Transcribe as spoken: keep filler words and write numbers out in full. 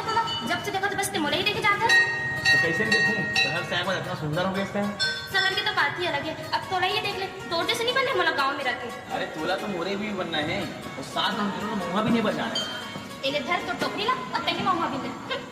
तोला जब से देखा तो बस ते मोला ही देखे जात हस। तो कैसे नहीं देखूं? शहर से आए बाद इतना सुंदर हो गए इस time। शहर के तो बात ही अलग है। अब तोला ही देख ले, तोर जैसे नहीं बने मोला गांव में रह के। अरे तोला तो मोरे भी बनना है, और साथ में हम दोनों महुआ भी नहीं बजाना है। एले धर तो टोकरी ला और तैने महुआ भी ले।